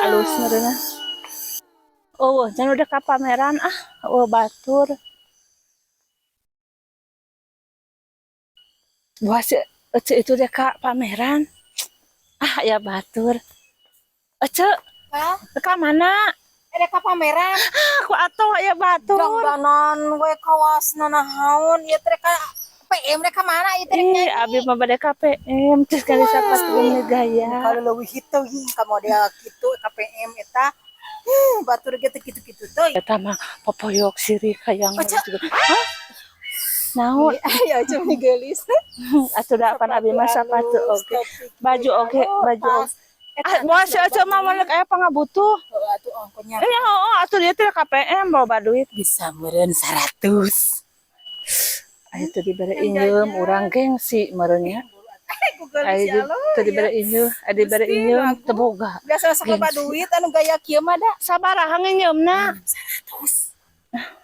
Alus meureunna. Oh, jangan udah ka pameran ah, oh batur. Buah si Ece itu deh ka pameran. Ah, ya batur. Ece, Hah? ka mana? Ada ka pameran. Aku atuh aya batur. Dangdanan we kawas nanahaon ieu teh ka PM rek ka mana ieu teh? Ih, abi mah bade ka PM terus kali sapatu gaya. Kalau leuwih teuing ka model kitu ka PM eta. Batur ge teu kitu-kitu teuing. Eta mah popoyok sirik hayang. Ece. Hah? Naon? Ayo cuma geulis. Atuh da pan abi mah sapatu oge. Baju oge, baju oge. Ah, moal si Ece mah moal aya pangabutuh. Heeh atuh ongkonya. Eh, heeh atuh dia teh ka PM loba duit. Bisa meureun 100. Aya teu dibere injeum urang gengsi meureun nya. Aya teu dibere injeum, aya dibere injeum teu boga. Biasa sok loba duit anu gaya kieu mah da. Sabaraha nginjeumna? 100.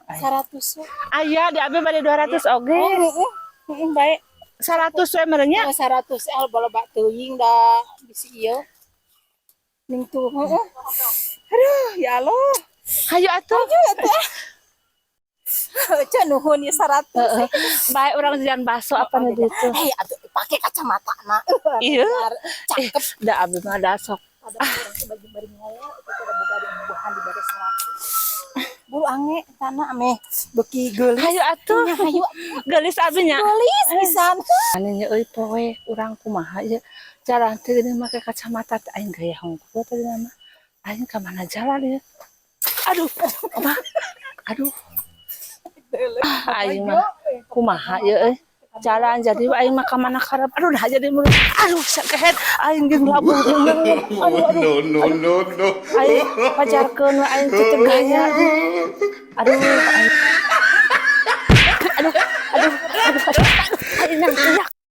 100 we. Aya di abi bade 200 oge. Oh, heeh. Heeh bae. 100 we meureun nya. 100 loba teuing da bisi ieu. Ning tuh heeh. Aduh, ya Allah. Hayu atuh. Hayu atuh. Ece nuhun ieu 100. Heeh. Bae urang jajan bakso apa nih ditu. Hei, atuh pake kacamata na. Iya. Cakep. Da abi mah da sok. Ada urang teh bagi bari ngaya itu teh boga bubuhan dibere 100. Buru ange tanah ameh beuki geulis. Hayu atuh. Nya hayu. Geulis abi nya. Geulis pisan. Anu nya euy poe urang kumaha ieu. Jalan teh geuning make kacamata teh aing gaya hungkul tadi nama. Aing ka mana jalan ieu? Aduh, apa? Aduh. Ah, aing mah kumaha ieu euy. Jalan jadi aing mah ka mana karep. Aduh, nah jadi mulut. Aduh, sakehet aing jeung labuh. Aduh, aduh. No, no, no, no. Aing pajarkeun we aing teu gaya. Aduh, aing.